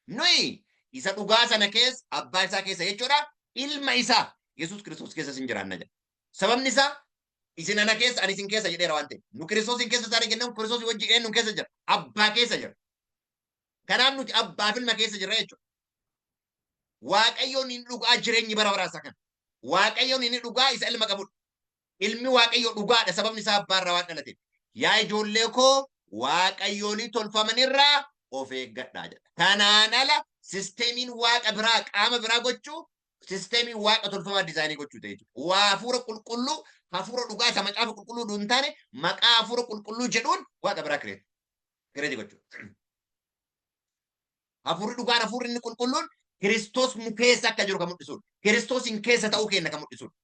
Nuyi isa dhugaa sana keessa, abbaa isaa keessa jechuudha, ilma isaa Yesuus Kiristoos keessa sin jiraanna jedha. Sababni isaa isin ana keessa, ani isin keessa jedheera waan ta'eef. Nu Kiristoosiin keessa isaanii jennaan Kiristoos wajjin eenyuun keessa jira? Abbaa keessa jira. Kanaaf nuti abbaa fi ilma keessa jirra jechuudha. Waaqayyoon inni dhugaa jireenyi bara baraa isa kana. Waaqayyoon inni dhugaa isa ilma qabudha. Ilmi Waaqayyoo dhugaadha, sababni isaa abbaa irraa waan dhalateef. Yaa ijoollee koo, waaqayyoolii tolfamanirraa of eeggadhaa jedha. Kanaan ala systemiin waaqa biraa qaama biraa gochuu systemii waaqa tolfamaa designii gochuu ta'e jechuudha. Waa hafuura qulqulluu, hafuura dhugaa isa macaafa qulqulluu hin taane maqaa hafuura qulqulluu jedhuun waaqa biraa create gochuu. Hafuurri dhugaan, hafuurri inni qulqulluun Kiristoos nu keessa akka jiru kan mul'isudha. Kiristoos keessa ta'uu keenya kan mul'isudha.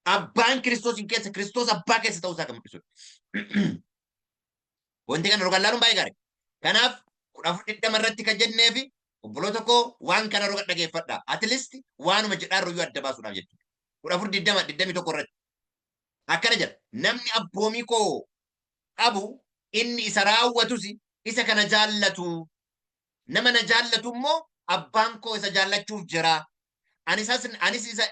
Abbaan Kiristoos keessa, Kiristoos abbaa keessa ta'uu isaa kan mul'isudha. Wanti kana roga laaluun baay'ee gaarii. Kanaaf 14:20 irratti kan jennee fi obboloota koo, waan kana roga dhageeffadha. At least waanuma jedhaa ruyyuu adda baasuudhaaf jechuudha. 14:20, 21 irratti. Akkana jedha. Namni abboomii koo qabu, inni isa raawwatus isa kana jaallatu. Nama na jaallatu immoo abbaan koo isa jaallachuuf jira. Anis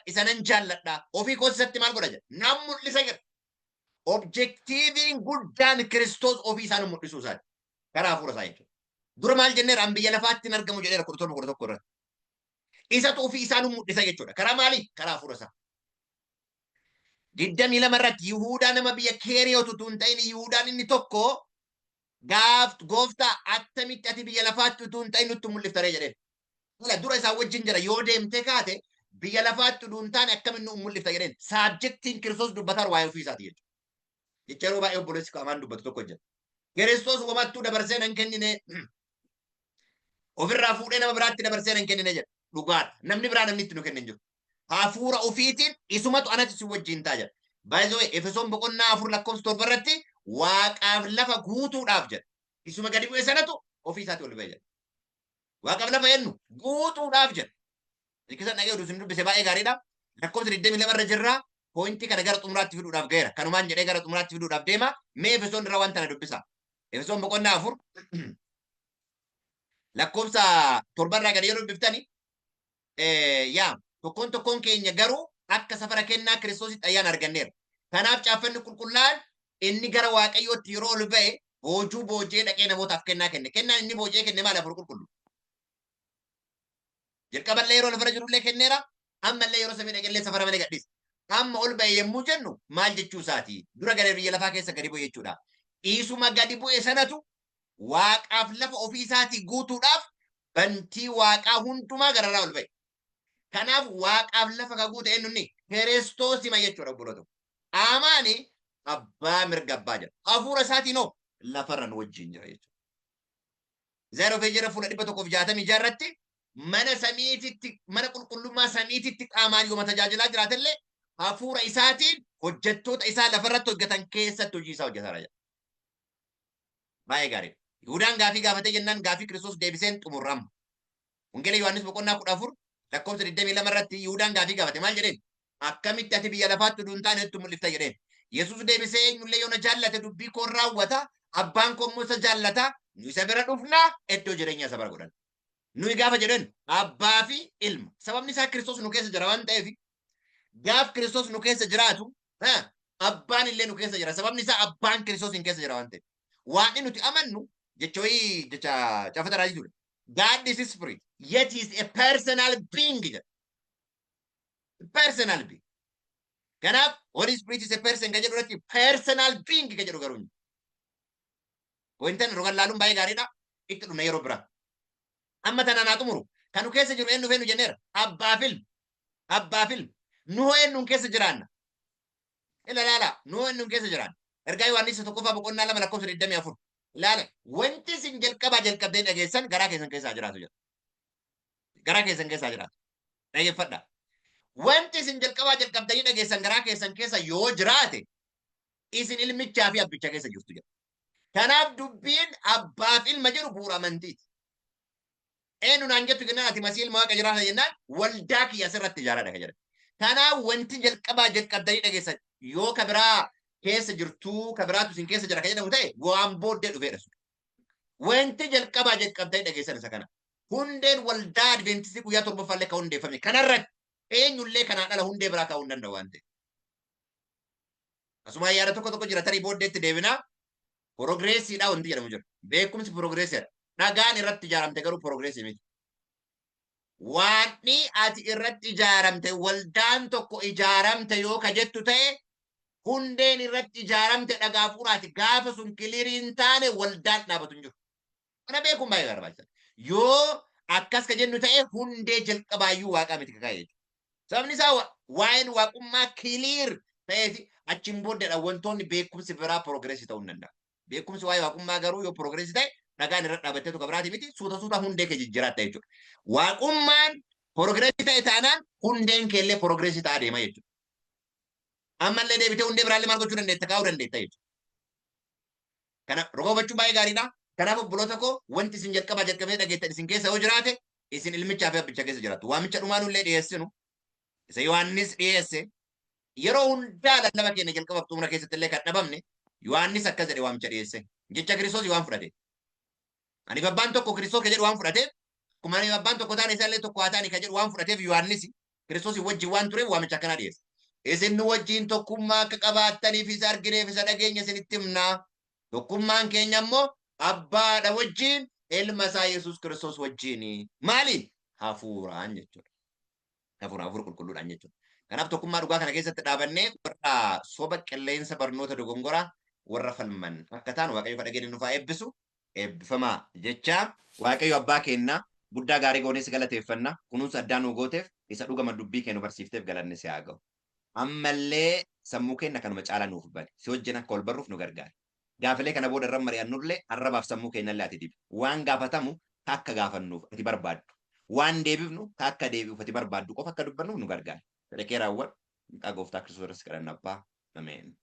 isa nan jaalladha. Ofii koos isatti maal godha jedha? Nan mul'isa jedha. Objectiviin guddaan Kiristoos ofii isaa nu mul'isuu isaati. Karaa hafuura isaa jechuudha. Dura maal jenneera? An biyya lafaatti hin argamu jedheera 17:11 irratti. Isatu ofii isaa nu mul'isa jechuudha. Karaa maalii? Karaa hafuura isaa. 22 irratti Yihuudaa nama biyya Keeriyoot utuu hin ta'in Yihuudaan inni tokko gaaf gooftaa, attamitti ati biyya lafaatti utuu hin ta'in nutti mul'iftaree jedheen. Ila dura isaan wajjin jira, yoo deemtee kaate biyya lafaatti utuu hin taane akkamiin nu mul'ifta jedheen. Subjectiin Kiristoos dubbataan waa'ee ofii isaati jechuudha. Jecha yeroo baay'ee obboleessi qaamaan dubbatu tokko jira. Kiristoos womattuu dabarsee nan kennine, ofirraa fuudhee nama biraatti dabarsee nan kennine jedha. Dhugaadha. Namni biraa namni itti nu kenne hin jiru. Hafuura ofiitiin isumatu anatti si wajjin ta'a jedha. By the way, Efesoon boqonnaa 4 lakkoofsa 7 irratti waaqaaf lafa guutuudhaaf jedha. Isuma gadi bu'e sanatu ofii isaatti ol ba'e jedha. Waaqaaf lafa jennu guutuudhaaf jedha. Likisan dhagee oduu isin dubbise baay'ee gaariidha. Lakkoofsa 22 irra jirra. Pointii kana gara xumuraatti fiduudhaaf ga'eera. Kanumaan jedhee gara xumuraatti fiduudhaaf deema. Mee Efesoon irraa waan tana dubbisa. Efesoon boqonnaa 4 lakkoofsa 7 irraa gadi yeroo dubbiftani, yaa tokkoon tokkoon keenya garuu akka safara kennaa Kiristoositti ayyaana arganneera. Kanaaf caaffanni qulqullaa'an inni gara Waaqayyootti yeroo ol ba'e boojuu booji'ee dhaqee namootaaf kennaa kenne. Kennaan inni booji'ee kenne maali? Hafuura qulqulluu. Jalqaballee yeroo lafarra jirullee kenneera. Ammallee yeroo samii dhaqellee safara malee gadhiisa. Amma ol ba'e yommuu jennu maal jechuu isaati? Dura gara biyya lafaa keessa gadi bu'e jechuudha. Dhiisuma gadi bu'e sanatu waaqaaf lafa ofii isaatii guutuudhaaf bantii waaqaa hundumaa gararraa ol ba'e. Kanaaf waaqaaf lafa ka guute eenyu inni? Kiristoosima jechuudha, obboloota. Qaamaani abbaa mirga abbaa jira. Hafuura isaatiin hoo lafarra nu wajjin jira jechuudha. Zeeroo feejira fuula 166 irratti mana samiititti, mana qulqullummaa samiititti qaamaan yooma tajaajilaa jiraatellee hafuura isaatiin hojjettoota isaa lafarratti hojjetan keessatti hojii isaa hojjetaa jira. Baay'ee gaariidha. Yihuudaan gaafii gaafatee jennaan gaafii Kiristoos deebiseen xumurama. Wangeela Yohaannis boqonnaa 14 lakkoofsa 22 irratti Yihuudaan gaafii gaafate maal jedheen? Akkamitti ati biyya lafaatti utuu hin taane nutti mul'ifta jedheen. Yesuus deebisee, eenyullee yoo na jaallate dubbii koon raawwata, abbaan koo immoo isa jaallata, nu isa bira dhufna, iddoo jireenya isa bira godhan. Nuyi gaafa jedhan abbaa fi ilma. Sababni isaa Kiristoos nu keessa jira waan ta'eef, gaaf Kiristoos nu keessa jiraatu abbaan illee nu keessa jira. Sababni isaa abbaan Kiristoos hin keessa jira waan ta'eef. Waaqni nuti amannu jecha wayii jecha caafata raajii ture. God is spirit, yet he is a personal being jedha. Personal being. Kanaaf Holy Spirit is a person kan jedhu irratti personal being kan jedhu garuu hin jiru. Wanti roga laaluun baay'ee gaariidha. Itti dhumna yeroo biraa. Amma tanaan haa xumuru. Kan nu keessa jiru eenyu feenu jenneera. Abbaa fi ilma. Abbaa fi ilma. Nu hoo eenyuun keessa jiraanna? Ila laala. Nu hoo eenyuun keessa jiraanna? Ergaa Yohaannis 1ffaa boqonnaa 2 lakkoofsa 24. Ilaala. Wanti isin jalqabaa jalqabdee dhageessan garaa keessan keessaa jiraatu jedha. Garaa keessan keessaa jiraatu. Dhageeffadha. Wanti isin jalqabaa jalqabdanii dhageessan garaa keessan keessa yoo jiraate isin ilmichaa fi abbicha keessa jirtu jedha. Kanaaf dubbiin abbaa fi ilma jedhu bu'uura amantiiti. Eenyu naan jettu jennaan ati Masii ilma Waaqa jiraata jennaan waldaa kiyya asirratti ijaaradha kan jedhan. Kanaaf wanti jalqabaa jalqabdanii dhageessan yoo ka biraa keessa jirtuu ka biraatu isin keessa jira kan jedhamu ta'e waan booddee dhufeedha sun. Wanti jalqabaa jalqabdanii dhageessan isa kana. Hundeen waldaa Adventistii guyyaa torbaffaallee kan hundeeffame kanarratti eenyullee kanaan ala hundee biraa kaa'uu hin danda'u waan ta'eef. Asuma yaada tokko tokko jira tarii booddeetti deebinaa. Progressiidha wanti jedhamu jira. Beekumsi progressiidha. Dhagaan irratti ijaaramte garuu progressii miti. Waanni ati irratti ijaaramte waldaan tokko ijaaramte yoo ka jettu ta'e hundeen irratti ijaaramte dhagaa hafuuraati. Gaafa sun clear hin taane waldaan dhaabatu hin jiru. Kana beekuun baay'ee barbaachisaadha. Yoo akkas ka jennu ta'e hundee jalqabaayyuu waaqaa miti kakaa'e jechuudha. Sababni isaa waa'een waaqummaa clear ta'eeti achiin booddeedha wantoonni beekumsi biraa progressii ta'uu hin danda'a. Beekumsi waa'ee waaqummaa garuu yoo progressii ta'e dhagaan irra dhaabattee tokko biraati miti suuta suuta hundee kee jijjiiraatta jechuudha. Waaqummaan progressii ta'e taanaan hundeen keellee progressii ta'aa deema jechuudha. Ammallee deebitee hundee biraallee maal gochuu dandeetta kaa'uu dandeetta jechuudha. Kana roga hubachuun baay'ee gaariidha. Kanaaf obboloota koo wanti isin jalqabaa jalqabee dhageettan isin keessa yoo jiraate isin ilmichaa fi abbicha keessa jiraattu. Waamicha dhumaa nullee dhiyeessinu isa Yohaannis dhiyeesse yeroo hundaa lallaba keenya jalqabaaf xumura keessatti illee kan dhabamne Yohaannis akkas jedhe waamicha dhiyeesse. Jecha Kiristoos waan fudhate. Ani abbaan tokko Kiristoos ka jedhu waan fudhateef akkuma ani abbaan tokko taane isaallee tokko haa ta'ani ka jedhu waan fudhateef Yohaannis Kiristoos wajjin waan tureef waamicha akkanaa dhiyeesse. Isin nu wajjin tokkummaa akka qabaattaniif isa argineef isa dhageenya isinitti himnaa. Tokkummaan keenya immoo abbaadha wajjin ilma isaa Yesuus Kiristoos wajjin. Maali? Hafuuraan jechuudha. Hafuura hafuura qulqulluudhaan jechuudha. Kanaaf tokkummaa dhugaa kana keessatti dhaabannee warra soba qilleensa barnoota dogongoraa warra falman akka ta'an Waaqayyo kadha nuuf haa eebbisu. Eebbifamaa jecha Waaqayyo abbaa keenya guddaa gaarii goonee si galateeffanna. Kunuunsa addaa nuu gooteef isa dhugama dubbii kee nu barsiifteef galanni si haa ga'u. Ammallee sammuu keenya kanuma caalaa nuuf bane. Si wajjin akka wal barruuf nu gargaari. Gaafilee kana booda irra mari'annullee arrabaaf sammuu keenyallee ati dibi. Waan gaafatamu akka gaafannuuf ati barbaaddu. Waan deebifnu akka deebi'uuf ati barbaaddu qofa akka dubbannuuf nu gargaari. Fedha kee raawwadhu. Maqaa gooftaa Kiristoos irratti kadhanna abbaa. Ameen.